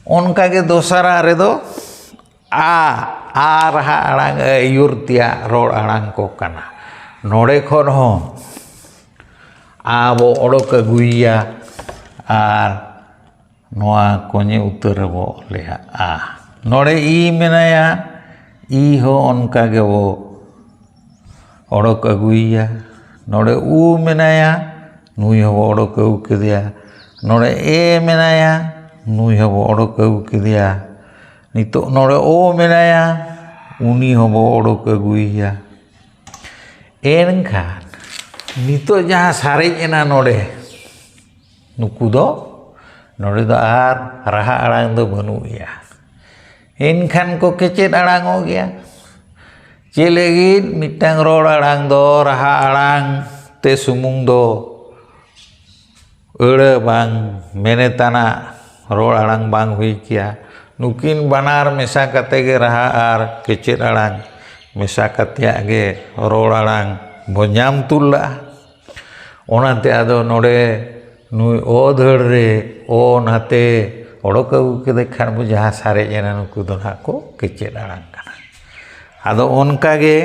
ᱚᱱᱠᱟᱜᱮ ᱫᱚᱥᱟᱨᱟᱜ ᱨᱮᱫᱚ ᱟ, ᱟ ᱨᱟᱦᱟ ᱟᱲᱟᱝ ᱟᱹᱭᱩᱨ ᱛᱮᱭᱟᱜ ᱨᱚᱲ ᱟᱲᱟᱝ ᱠᱚ ᱠᱟᱱᱟ᱾ ᱱᱚᱰᱮ ᱠᱷᱚᱱ ᱦᱚᱸ ᱟ ᱵᱚ ᱚᱰᱚᱠ ᱟᱹᱜᱩᱭᱮᱭᱟ ᱟᱨ ᱱᱚᱣᱟ ᱠᱚᱧᱮ ᱩᱛᱟᱹᱨ ᱨᱮᱵᱚ ᱚᱞᱮᱭᱟ ᱟ᱾ ᱱᱚᱰᱮ ᱤ ᱢᱮᱱᱟᱭᱟ, ᱤ ᱦᱚᱸ ᱚᱱᱠᱟ ᱜᱮᱵᱚ ᱚᱰᱚᱠ ᱟᱹᱜᱩᱭᱮᱭᱟ᱾ ᱱᱚᱰᱮ ᱩ ᱢᱮᱱᱟᱭᱟ, ᱱᱩᱭ ᱦᱚᱸᱵᱚ ᱚᱰᱚᱠ ᱟᱹᱜᱩ ᱠᱮᱫᱮᱭᱟ᱾ ᱱᱚᱰᱮ ᱮ ᱢᱮᱱᱟᱭᱟ, ᱱᱩᱭ ᱦᱚᱸᱵᱚ ᱚᱰᱚᱠ ᱟᱹᱜᱩ ᱠᱮᱫᱮᱭᱟ᱾ ᱱᱤᱛᱚᱜ ᱱᱚᱰᱮ ᱚ ᱢᱮᱱᱟᱭᱟ, ᱩᱱᱤ ᱦᱚᱸᱵᱚ ᱚᱰᱚᱠ ᱟᱹᱜᱩᱭᱮᱭᱟ᱾ ᱮᱱᱠᱷᱟᱱ ᱱᱤᱛᱚᱜ ᱡᱟᱦᱟᱸ ᱥᱟᱨᱮᱡ ᱮᱱᱟ ᱱᱚᱰᱮ, ᱱᱩᱠᱩ ᱫᱚ ᱱᱚᱰᱮ ᱫᱚ ᱟᱨ ᱨᱟᱦᱟ ᱟᱲᱟᱝ ᱫᱚ ᱵᱟᱹᱱᱩᱜ ᱜᱮᱭᱟ᱾ ᱮᱱᱠᱷᱟᱱ ᱠᱚ ᱠᱮᱪᱮᱫ ᱟᱲᱟᱝᱚᱜ ᱜᱮᱭᱟ᱾ ᱪᱮᱫ ᱞᱟᱹᱜᱤᱫ? ᱢᱤᱫᱴᱟᱝ ᱨᱚᱲ ᱟᱲᱟᱝ ᱫᱚ ᱨᱟᱦᱟ ᱟᱲᱟᱝ ᱛᱮ ᱥᱩᱢᱩᱝ ᱫᱚ ᱟᱹᱲᱟᱹ ᱵᱟᱝ ᱢᱮᱱᱮᱛᱟᱱᱟᱜ ᱨᱚᱲ ᱟᱲᱟᱝ ᱵᱟᱝ ᱦᱩᱭ ᱠᱮᱭᱟ᱾ ᱱᱩᱠᱤᱱ ᱵᱟᱱᱟᱨ ᱢᱮᱥᱟ ᱠᱟᱛᱮ ᱜᱮ ᱨᱟᱦᱟ ᱟᱨ ᱠᱮᱪᱮᱫ ᱟᱲᱟᱝ ᱢᱮᱥᱟ ᱠᱟᱛᱮᱭᱟᱜ ᱜᱮ ᱨᱚᱲ ᱟᱲᱟᱝ ᱵᱚ ᱧᱟᱢ ᱛᱩᱞ ᱞᱟᱜᱼᱟ᱾ ᱚᱱᱟᱛᱮ ᱟᱫᱚ ᱱᱚᱰᱮ ᱱᱩᱭ ᱚ ᱫᱷᱟᱹᱲ ᱨᱮ ᱚ ᱱᱟᱛᱮ ᱚᱰᱚᱠ ᱟᱹᱜᱩ ᱠᱮᱫᱮ ᱠᱷᱟᱱ ᱵᱚ ᱡᱟᱦᱟᱸ ᱥᱟᱨᱮᱡ ᱮᱱᱟ ᱱᱩᱠᱩ ᱫᱚ ᱱᱟᱦᱟᱜ ᱠᱚ ᱠᱮᱪᱮᱫ ᱟᱲᱟᱝ ᱠᱟᱱᱟ᱾ ᱟᱫᱚ ᱚᱱᱠᱟ ᱜᱮ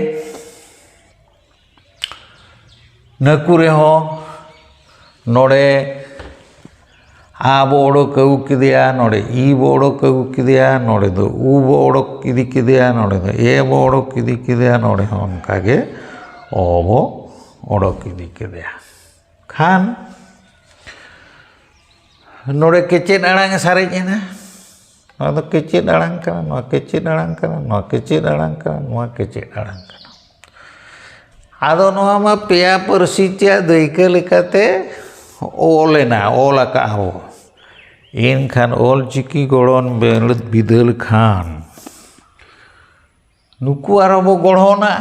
ᱱᱟᱹᱠᱩ ᱨᱮᱦᱚᱸ ᱱᱚᱰᱮ ᱟ ᱵᱚ ᱚᱰᱚᱠ ᱟᱹᱜᱩ ᱠᱮᱫᱮᱭᱟ, ᱱᱚᱰᱮ ᱤ ᱵᱚ ᱚᱰᱚᱠ ᱟᱹᱜᱩ ᱠᱮᱫᱮᱭᱟ, ᱱᱚᱰᱮ ᱫᱚ ᱩ ᱵᱚ ᱚᱰᱚᱠ ᱤᱫᱤ ᱠᱮᱫᱮᱭᱟ, ᱱᱚᱰᱮ ᱫᱚ ᱮ ᱵᱚ ᱚᱰᱚᱠ ᱤᱫᱤ ᱠᱮᱫᱮᱭᱟ, ᱱᱚᱰᱮ ᱦᱚᱸ ᱚᱱᱠᱟ ᱜᱮ ᱚ ᱵᱚ ᱚᱰᱚᱠ ᱤᱫᱤ ᱠᱮᱫᱮᱭᱟ᱾ ᱠᱷᱟᱱ ᱱᱚᱰᱮ ᱠᱮᱪᱮᱫ ᱟᱲᱟᱝ ᱮ ᱥᱟᱨᱮᱡ ᱮᱱᱟ᱾ ᱱᱚᱣᱟ ᱫᱚ ᱠᱮᱪᱮᱫ ᱟᱲᱟᱝ ᱠᱟᱱᱟ, ᱱᱚᱣᱟ ᱠᱮᱪᱮᱫ ᱟᱲᱟᱝ ᱠᱟᱱᱟ, ᱱᱚᱣᱟ ᱠᱮᱪᱮᱫ ᱟᱲᱟᱝ ᱠᱟᱱᱟ, ᱱᱚᱣᱟ ᱠᱮᱪᱮᱫ ᱟᱲᱟᱝ ᱠᱟᱱᱟ᱾ ᱟᱫᱚ ᱱᱚᱣᱟ ᱢᱟ ᱯᱮᱭᱟ ᱯᱟᱹᱨᱥᱤ ᱛᱮᱭᱟᱜ ᱫᱟᱹᱭᱠᱟᱹ ᱞᱮᱠᱟᱛᱮ ᱚᱞ ᱮᱱᱟ, ᱚᱞ ᱟᱠᱟᱫ ᱦᱚᱸ᱾ ᱮᱱᱠᱷᱟᱱ ᱚᱞ ᱪᱤᱠᱤ ᱜᱚᱲᱦᱚᱱ ᱵᱮᱞ-, ᱵᱤᱫᱟᱹᱞ ᱠᱷᱟᱱ ᱱᱩᱠᱩ ᱟᱨᱦᱚᱸ ᱵᱚ ᱜᱚᱲᱦᱚᱱᱟ᱾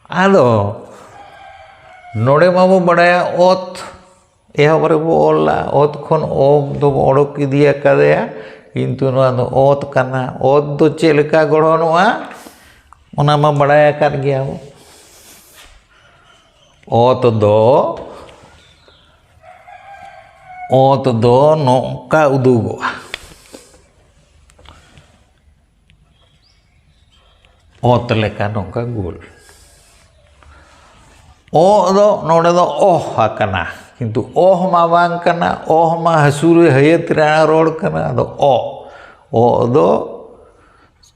ᱟᱫᱚ ᱱᱚᱰᱮ ᱢᱟᱵᱚ ᱵᱟᱲᱟᱭᱟ ᱚᱛ, ᱮᱦᱚᱵ ᱨᱮᱵᱚ ᱚᱞᱟ, ᱚᱛ ᱠᱷᱚᱱ ᱚ ᱫᱚᱵᱚ ᱚᱰᱚᱠ ᱤᱫᱤ ᱟᱠᱟᱫᱮᱭᱟ, ᱠᱤᱱᱛᱩ ᱱᱚᱣᱟ ᱫᱚ ᱚᱛ ᱠᱟᱱᱟ᱾ ᱚᱛ ᱫᱚ ᱪᱮᱫ ᱞᱮᱠᱟ ᱜᱚᱲᱦᱚᱱᱚᱜᱼᱟ, ᱚᱱᱟ ᱢᱟ ᱵᱟᱲᱟᱭ ᱟᱠᱟᱫ ᱜᱮᱭᱟ ᱵᱚ᱾ ᱚᱛ ᱫᱚ, ᱚᱛ ᱫᱚ ᱱᱚᱝᱠᱟ ᱩᱫᱩᱜᱚᱜᱼᱟ᱾ ᱚᱛ ᱞᱮᱠᱟ ᱱᱚᱝᱠᱟ ᱜᱳᱞ᱾ ᱚ ᱫᱚ ᱱᱚᱰᱮ ᱫᱚ ᱚᱦ ᱟᱠᱟᱱᱟ, ᱠᱤᱱᱛᱩ ᱚᱦ ᱢᱟ ᱵᱟᱝ ᱠᱟᱱᱟ, ᱚᱦ ᱢᱟ ᱦᱟᱹᱥᱩᱨ ᱦᱟᱹᱭᱟᱹᱛ ᱨᱮᱱᱟᱜ ᱨᱚᱲ ᱠᱟᱱᱟ᱾ ᱟᱫᱚ ᱚ, ᱚ ᱫᱚ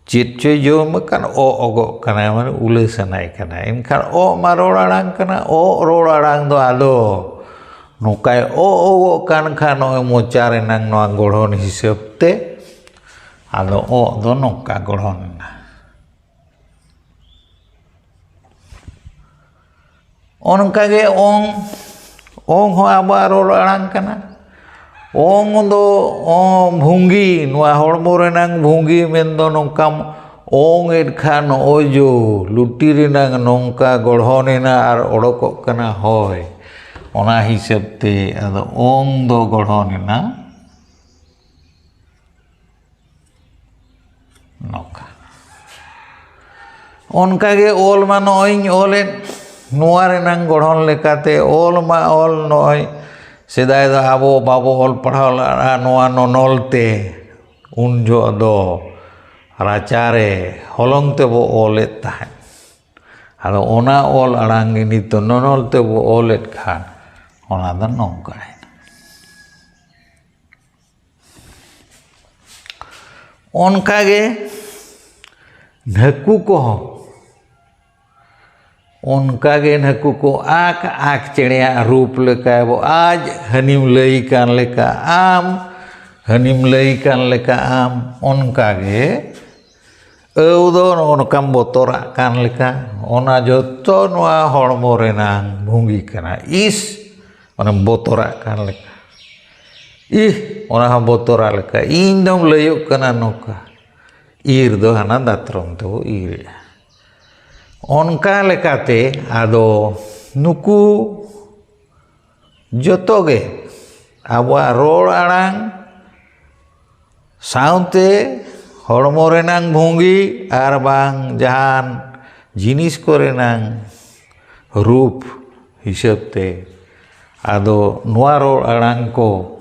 ᱪᱮᱫ ᱪᱚᱭ ᱡᱚᱢ ᱟᱠᱟᱫ, ᱚ ᱚᱜᱚᱜ ᱠᱟᱱᱟᱭ, ᱢᱟᱱᱮ ᱩᱞᱟᱹ ᱥᱟᱱᱟᱭ ᱠᱟᱱᱟ᱾ ᱮᱱᱠᱷᱟᱱ ᱚ ᱢᱟ ᱨᱚᱲ ᱟᱲᱟᱝ ᱠᱟᱱᱟ, ᱚ ᱨᱚᱲ ᱟᱲᱟᱝ ᱫᱚ ᱟᱫᱚ ᱱᱚᱝᱠᱟᱭ ᱚ ᱚᱜᱚᱜ ᱠᱟᱱ ᱠᱷᱟᱱ ᱱᱚᱜᱼᱚᱭ ᱢᱚᱪᱟ ᱨᱮᱱᱟᱝ ᱱᱚᱣᱟ ᱜᱚᱲᱦᱚᱱ ᱦᱤᱥᱟᱹᱵ ᱛᱮ ᱟᱫᱚ ᱚᱜ ᱫᱚ ᱱᱚᱝᱠᱟ ᱜᱚᱲᱦᱚᱱ ᱮᱱᱟ᱾ ᱚᱱᱠᱟᱜᱮ ᱚᱝ, ᱚᱝ ᱦᱚᱸ ᱟᱵᱚᱣᱟᱜ ᱨᱚᱲ ᱟᱲᱟᱝ ᱠᱟᱱᱟ᱾ ᱚᱝ ᱫᱚ ᱚᱝ ᱵᱷᱩᱝᱜᱤ, ᱱᱚᱣᱟ ᱦᱚᱲᱢᱚ ᱨᱮᱱᱟᱝ ᱵᱷᱩᱝᱜᱤ ᱢᱮᱱᱫᱚ ᱱᱚᱝᱠᱟᱢ ᱚᱝ ᱮᱫ ᱠᱷᱟᱱ ᱱᱚᱜᱼᱚᱭ ᱡᱚ ᱞᱩᱴᱤ ᱨᱮᱱᱟᱝ ᱱᱚᱝᱠᱟ ᱜᱚᱲᱦᱚᱱ ᱮᱱᱟ ᱟᱨ ᱚᱰᱚᱠᱚᱜ ᱠᱟᱱᱟ ᱦᱚᱭ᱾ ᱚᱱᱟ ᱦᱤᱥᱟᱹᱵ ᱛᱮ ᱟᱫᱚ ᱚᱝ ᱫᱚ ᱜᱚᱲᱦᱚᱱ ᱮᱱᱟ᱾ ᱱᱚᱝᱠᱟ᱾ ᱚᱱᱠᱟᱜᱮ ᱚᱞ ᱢᱟ ᱱᱚᱜᱼᱚᱭ ᱤᱧ ᱚᱞᱮᱫ, ᱱᱚᱣᱟ ᱨᱮᱱᱟᱝ ᱜᱚᱲᱦᱚᱱ ᱞᱮᱠᱟᱛᱮ ᱚᱞ ᱢᱟ ᱚᱞ ᱱᱚᱜᱼᱚᱭ, ᱥᱮᱫᱟᱭ ᱫᱚ ᱟᱵᱚ ᱵᱟᱵᱚ ᱚᱞ ᱯᱟᱲᱦᱟᱣ ᱞᱮᱫᱼᱟ ᱱᱚᱣᱟ ᱱᱚᱱᱚᱞ ᱛᱮ, ᱩᱱ ᱡᱚᱦᱚᱜ ᱫᱚ ᱨᱟᱪᱟᱨᱮ ᱦᱚᱞᱚᱝ ᱛᱮᱵᱚ ᱚᱞᱮᱫ ᱛᱟᱦᱮᱸᱫ᱾ ᱟᱫᱚ ᱚᱱᱟ ᱚᱞ ᱟᱲᱟᱝ ᱜᱮ ᱱᱤᱛᱚᱜ ᱱᱚᱱᱚᱞ ᱛᱮᱵᱚ ᱚᱞᱮᱫ ᱠᱷᱟᱱ ᱚᱱᱟ ᱫᱚ ᱱᱚᱝᱠᱟᱭᱮᱱᱟ᱾ ᱚᱱᱠᱟᱜᱮ ᱱᱟᱹᱠᱩ ᱠᱚᱦᱚᱸ, ᱚᱱᱠᱟᱜᱮ ᱱᱟᱹᱠᱩ ᱠᱚ ᱟᱠ ᱟᱠ ᱪᱮᱬᱮᱭᱟᱜ ᱨᱩᱯ ᱞᱮᱠᱟ ᱵᱚ ᱟᱡ ᱦᱟᱹᱱᱤᱢ ᱞᱟᱹᱭ ᱠᱟᱱ ᱞᱮᱠᱟ ᱟᱢ, ᱦᱟᱹᱱᱤᱢ ᱞᱟᱹᱭ ᱠᱟᱱ ᱞᱮᱠᱟ ᱟᱢ, ᱚᱱᱠᱟᱜᱮ ᱟᱹᱣ ᱫᱚ ᱱᱚᱜᱼᱚ ᱱᱚᱝᱠᱟᱢ ᱵᱚᱛᱚᱨᱟᱜ ᱠᱟᱱ ᱞᱮᱠᱟ, ᱚᱱᱟ ᱡᱚᱛᱚ ᱱᱚᱣᱟ ᱦᱚᱲᱢᱚ ᱨᱮᱱᱟᱝ ᱵᱷᱩᱝᱜᱤ ᱠᱟᱱᱟ᱾ ᱤᱥ, ᱚᱱᱮᱢ ᱵᱚᱛᱚᱨᱟᱜ ᱠᱟᱱ ᱞᱮᱠᱟ᱾ ᱤᱦ, ᱚᱱᱟ ᱦᱚᱸ ᱵᱚᱛᱚᱨᱟᱜ ᱞᱮᱠᱟ᱾ ᱤᱧ ᱫᱚᱢ ᱞᱟᱹᱭᱚᱜ ᱠᱟᱱᱟ ᱱᱚᱝᱠᱟ᱾ ᱤᱨ ᱫᱚ ᱦᱟᱱᱟ ᱫᱟᱛᱨᱚᱢ ᱛᱮᱵᱚ ᱤᱨᱮᱜᱼᱟ᱾ ᱚᱱᱠᱟ ᱞᱮᱠᱟᱛᱮ ᱟᱫᱚ ᱱᱩᱠᱩ ᱡᱚᱛᱚ ᱜᱮ ᱟᱵᱚᱣᱟᱜ ᱨᱚᱲ ᱟᱲᱟᱝ ᱥᱟᱶᱛᱮ ᱦᱚᱲᱢᱚ ᱨᱮᱱᱟᱝ ᱵᱷᱚᱝᱜᱤ ᱟᱨ ᱵᱟᱝ ᱡᱟᱦᱟᱱ ᱡᱤᱱᱤᱥ ᱠᱚᱨᱮᱱᱟᱝ ᱨᱩᱯ ᱦᱤᱥᱟᱹᱵ ᱛᱮ ᱟᱫᱚ ᱱᱚᱣᱟ ᱨᱚᱲ ᱟᱲᱟᱝ ᱠᱚ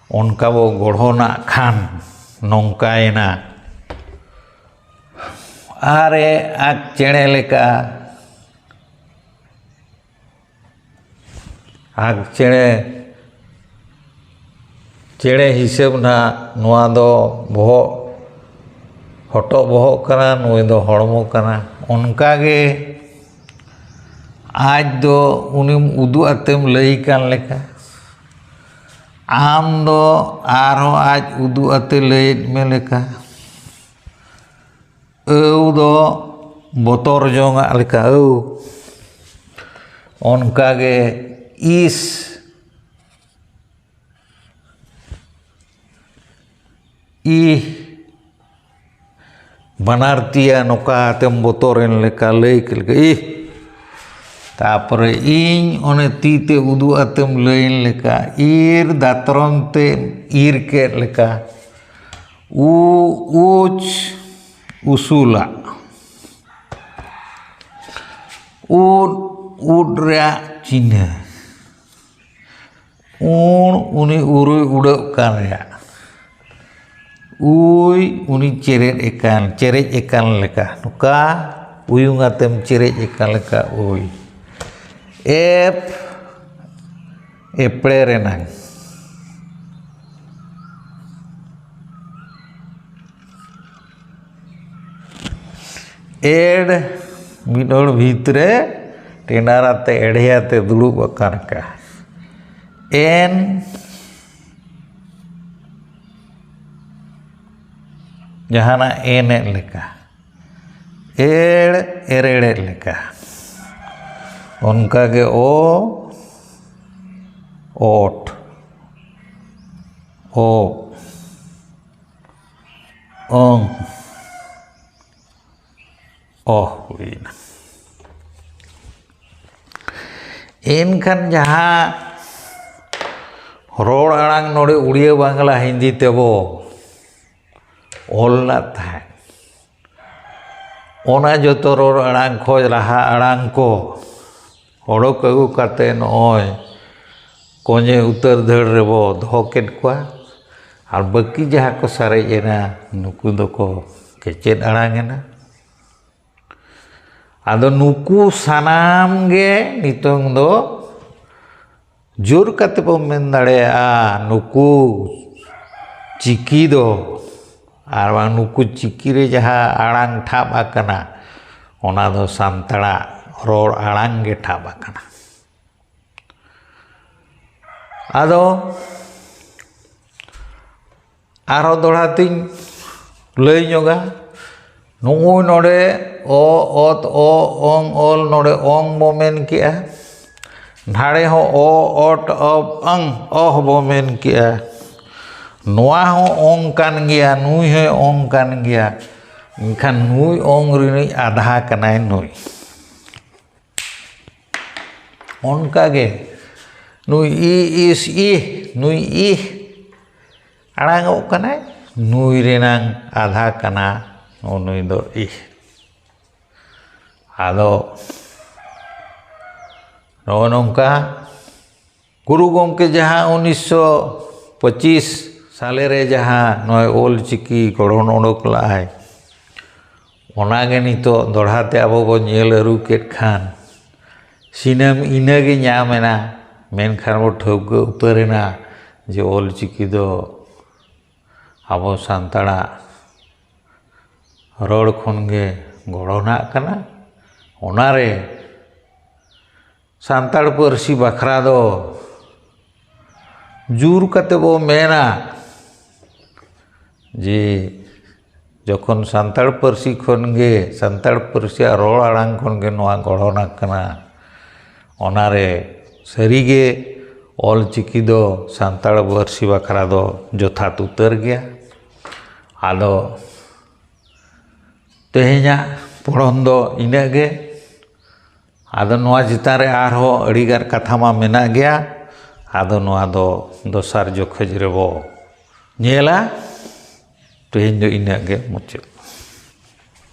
ᱚᱱᱠᱟ ᱵᱚ ᱜᱚᱲᱦᱚᱱᱟᱜ ᱠᱷᱟᱱ ᱱᱚᱝᱠᱟᱭᱮᱱᱟ᱾ ᱟᱨᱮ ᱟᱠ ᱪᱮᱬᱮ ᱞᱮᱠᱟ, ᱟᱠ ᱪᱮᱬᱮ, ᱪᱮᱬᱮ ᱦᱤᱥᱟᱹᱵ ᱱᱟᱦᱟᱜ ᱱᱚᱣᱟ ᱫᱚ ᱵᱚᱦᱚᱜ, ᱦᱚᱴᱚᱜ ᱵᱚᱦᱚᱜ ᱠᱟᱱᱟ, ᱱᱩᱭ ᱫᱚ ᱦᱚᱲᱢᱚ ᱠᱟᱱᱟ᱾ ᱚᱱᱠᱟᱜᱮ ᱟᱡ ᱫᱚ ᱩᱱᱤᱢ ᱩᱫᱩᱜ ᱟᱛᱮᱢ ᱞᱟᱹᱭ ᱠᱟᱱ ᱞᱮᱠᱟ, ᱟᱢ ᱫᱚ ᱟᱨᱦᱚᱸ ᱟᱡ ᱩᱫᱩᱜ ᱟᱛᱮ ᱞᱟᱹᱭᱮᱫ ᱢᱮ ᱞᱮᱠᱟ, ᱟᱹᱣ ᱫᱚ ᱵᱚᱛᱚᱨ ᱡᱚᱝᱟᱜ ᱞᱮᱠᱟ ᱟᱹᱣ, ᱚᱱᱠᱟᱜᱮ ᱤᱥ, ᱤᱦ, ᱵᱟᱱᱟᱨ ᱛᱤᱭᱟ ᱱᱚᱝᱠᱟ ᱟᱛᱮᱢ ᱵᱚᱛᱚᱨᱮᱱ ᱞᱮᱠᱟ, ᱞᱟᱹᱭ ᱠᱮᱫ ᱞᱮᱠᱟ, ᱤᱦ᱾ ᱛᱟᱯᱚᱨᱮ ᱤᱧ ᱚᱱᱮ ᱛᱤ ᱛᱮ ᱩᱫᱩᱜ ᱟᱛᱮᱢ ᱞᱟᱹᱭᱮᱱ ᱞᱮᱠᱟ, ᱤᱨ ᱫᱟᱛᱨᱚᱢ ᱛᱮ ᱤᱨ ᱠᱮᱫ ᱞᱮᱠᱟ, ᱩ, ᱩᱪ, ᱩᱥᱩᱞᱟᱜ, ᱩᱫ, ᱩᱫ ᱨᱮᱭᱟᱜ ᱪᱤᱱᱦᱟᱹ, ᱩᱬ, ᱩᱱᱤ ᱩᱨᱩᱭ ᱩᱰᱟᱹᱜ ᱠᱟᱱ ᱨᱮᱭᱟᱜ, ᱩᱭ, ᱩᱱᱤ ᱪᱮᱨᱮᱡ ᱮᱠᱟᱱ, ᱪᱮᱨᱮᱡ ᱮᱠᱟᱱ ᱞᱮᱠᱟ, ᱱᱚᱝᱠᱟ ᱩᱭᱩᱝ ᱟᱛᱮᱢ ᱪᱮᱨᱮᱡ ᱮᱠᱟᱱ ᱞᱮᱠᱟ ᱩᱭ᱾ ᱮᱯ, ᱮᱯᱲᱮ ᱨᱮᱱᱟᱝ᱾ ᱮᱲ, ᱢᱤᱫ ᱦᱚᱲ ᱵᱷᱤᱛ ᱨᱮ ᱴᱮᱸᱰᱟᱨ ᱟᱛᱮ, ᱮᱲᱦᱮ ᱟᱛᱮ ᱫᱩᱲᱩᱵ ᱟᱠᱟᱱ ᱞᱮᱠᱟ᱾ ᱮᱱ, ᱡᱟᱦᱟᱱᱟᱜ ᱮᱱᱮᱫ ᱞᱮᱠᱟ᱾ ᱮᱲ, ᱮᱨᱮᱲᱮᱫ ᱞᱮᱠᱟ᱾ ᱚᱱᱠᱟᱜᱮ ᱚ, ᱚᱴ, ᱚ, ᱚᱝ, ᱚᱦ ᱦᱩᱭᱱᱟ᱾ ᱮᱱᱠᱷᱟᱱ ᱡᱟᱦᱟᱸ ᱨᱚᱲ ᱟᱲᱟᱝ ᱱᱚᱰᱮ ᱩᱲᱤᱭᱟᱹ ᱵᱟᱝᱞᱟ ᱦᱤᱱᱫᱤ ᱛᱮᱵᱚ ᱚᱞ ᱞᱮᱫ ᱛᱟᱦᱮᱸᱫ, ᱚᱱᱟ ᱡᱚᱛᱚ ᱨᱚᱲ ᱟᱲᱟᱝ ᱠᱷᱚᱱ ᱨᱟᱦᱟ ᱟᱲᱟᱝ ᱠᱚ ᱚᱰᱚᱠ ᱟᱹᱜᱩ ᱠᱟᱛᱮ ᱱᱚᱜᱼᱚᱭ ᱠᱚᱧᱮ ᱩᱛᱟᱹᱨ ᱫᱷᱟᱹᱲ ᱨᱮᱵᱚ ᱫᱚᱦᱚ ᱠᱮᱫ ᱠᱚᱣᱟ᱾ ᱟᱨ ᱵᱟᱹᱠᱤ ᱡᱟᱦᱟᱸ ᱠᱚ ᱥᱟᱨᱮᱡ ᱮᱱᱟ, ᱱᱩᱠᱩ ᱫᱚᱠᱚ ᱠᱮᱪᱮᱫ ᱟᱲᱟᱝ ᱮᱱᱟ᱾ ᱟᱫᱚ ᱱᱩᱠᱩ ᱥᱟᱱᱟᱢ ᱜᱮ ᱱᱤᱛᱚᱝ ᱫᱚ ᱡᱳᱨ ᱠᱟᱛᱮ ᱵᱚ ᱢᱮᱱ ᱫᱟᱲᱮᱭᱟᱜᱼᱟ, ᱱᱩᱠᱩ ᱪᱤᱠᱤ ᱫᱚ, ᱟᱨ ᱵᱟᱝ ᱱᱩᱠᱩ ᱪᱤᱠᱤ ᱨᱮ ᱡᱟᱦᱟᱸ ᱟᱲᱟᱝ ᱴᱷᱟᱵ ᱟᱠᱟᱱᱟ, ᱚᱱᱟ ᱫᱚ ᱥᱟᱱᱛᱟᱲᱟᱜ ᱨᱚᱲ ᱟᱲᱟᱝ ᱜᱮ ᱴᱷᱟᱵ ᱟᱠᱟᱱᱟ᱾ ᱟᱫᱚ ᱟᱨᱦᱚᱸ ᱫᱚᱦᱲᱟ ᱛᱤᱧ ᱞᱟᱹᱭ ᱧᱚᱜᱟ, ᱱᱚᱜᱼᱚᱭ ᱱᱚᱰᱮ ᱚ, ᱚᱛ, ᱚ, ᱚᱝ, ᱚᱞ, ᱱᱚᱰᱮ ᱚᱝ ᱵᱚ ᱢᱮᱱ ᱠᱮᱜᱼᱟ, ᱱᱟᱲᱮ ᱦᱚᱸ ᱚ, ᱚᱴ, ᱚᱵ, ᱚᱝ, ᱚᱦ ᱵᱚ ᱢᱮᱱ ᱠᱮᱜᱼᱟ, ᱱᱚᱣᱟ ᱦᱚᱸ ᱚᱝ ᱠᱟᱱ ᱜᱮᱭᱟ, ᱱᱩᱭ ᱦᱚᱸᱭ ᱚᱝ ᱠᱟᱱ ᱜᱮᱭᱟ, ᱮᱱᱠᱷᱟᱱ ᱱᱩᱭ ᱚᱝ ᱨᱤᱱᱤᱡ ᱟᱫᱷᱟ ᱠᱟᱱᱟᱭ ᱱᱩᱭ᱾ ᱚᱱᱠᱟ ᱜᱮ ᱱᱩᱭ ᱤ, ᱤᱥ, ᱤᱦ, ᱱᱩᱭ ᱤᱦ ᱟᱲᱟᱝᱚᱜ ᱠᱟᱱᱟᱭ, ᱱᱩᱭ ᱨᱮᱱᱟᱝ ᱟᱫᱷᱟ ᱠᱟᱱᱟ, ᱱᱩᱭ ᱫᱚ ᱤᱦ᱾ ᱟᱫᱚ ᱱᱚᱜᱼᱚ ᱱᱚᱝᱠᱟ ᱜᱩᱨᱩ ᱜᱚᱢᱠᱮ ᱡᱟᱦᱟᱸ ᱩᱱᱤᱥᱥᱚ ᱯᱚᱸᱪᱤᱥ ᱥᱟᱞᱮ ᱨᱮ ᱡᱟᱦᱟᱸ ᱱᱚᱜᱼᱚᱭ ᱚᱞ ᱪᱤᱠᱤ ᱜᱚᱲᱦᱚᱱ ᱚᱰᱚᱠ ᱞᱟᱜᱼᱟᱭ, ᱚᱱᱟᱜᱮ ᱱᱤᱛᱚᱜ ᱫᱚᱲᱦᱟ ᱛᱮ ᱟᱵᱚ ᱵᱚᱱ ᱧᱮᱞ ᱟᱹᱨᱩ ᱠᱮᱫ ᱠᱷᱟᱱ, ᱥᱤᱱᱟᱹᱢ ᱤᱱᱟᱹᱜᱮ ᱧᱟᱢ ᱮᱱᱟ, ᱢᱮᱱᱠᱷᱟᱱ ᱵᱚ ᱴᱷᱟᱹᱣᱠᱟᱹ ᱩᱛᱟᱹᱨ ᱮᱱᱟ ᱡᱮ ᱚᱞ ᱪᱤᱠᱤ ᱫᱚ ᱟᱵᱚ ᱥᱟᱱᱛᱟᱲᱟᱜ ᱨᱚᱲ ᱠᱷᱚᱱ ᱜᱮ ᱜᱚᱲᱦᱚᱱᱟᱜ ᱠᱟᱱᱟ᱾ ᱚᱱᱟᱨᱮ ᱥᱟᱱᱛᱟᱲ ᱯᱟᱹᱨᱥᱤ ᱵᱟᱠᱷᱨᱟ ᱫᱚ ᱡᱳᱨ ᱠᱟᱛᱮ ᱵᱚ ᱢᱮᱱᱟ ᱡᱮ ᱡᱚᱠᱷᱚᱱ ᱥᱟᱱᱛᱟᱲ ᱯᱟᱹᱨᱥᱤ ᱠᱷᱚᱱ ᱜᱮ, ᱥᱟᱱᱛᱟᱲ ᱯᱟᱹᱨᱥᱤᱭᱟᱜ ᱨᱚᱲ ᱟᱲᱟᱝ ᱠᱷᱚᱱ ᱜᱮ ᱱᱚᱣᱟ ᱜᱚᱲᱦᱚᱱ ᱟᱠᱟᱱᱟ, ᱚᱱᱟᱨᱮ ᱥᱟᱹᱨᱤᱜᱮ ᱚᱞ ᱪᱤᱠᱤ ᱫᱚ ᱥᱟᱱᱛᱟᱲ ᱯᱟᱹᱨᱥᱤ ᱵᱟᱠᱷᱨᱟ ᱫᱚ ᱡᱚᱛᱷᱟᱛ ᱩᱛᱟᱹᱨ ᱜᱮᱭᱟ᱾ ᱟᱫᱚ ᱛᱮᱦᱮᱧᱟᱜ ᱯᱚᱲᱦᱚᱱ ᱫᱚ ᱤᱱᱟᱹᱜ ᱜᱮ᱾ ᱟᱫᱚ ᱱᱚᱣᱟ ᱪᱮᱛᱟᱱ ᱨᱮ ᱟᱨᱦᱚᱸ ᱟᱹᱰᱤᱜᱟᱱ ᱠᱟᱛᱷᱟ ᱢᱟ ᱢᱮᱱᱟᱜ ᱜᱮᱭᱟ᱾ ᱟᱫᱚ ᱱᱚᱣᱟ ᱫᱚ ᱫᱚᱥᱟᱨ ᱡᱚᱠᱷᱚᱡ ᱨᱮᱵᱚ ᱧᱮᱞᱟ᱾ ᱛᱮᱦᱮᱧ ᱫᱚ ᱤᱱᱟᱹᱜ ᱜᱮ ᱢᱩᱪᱟᱹᱫ᱾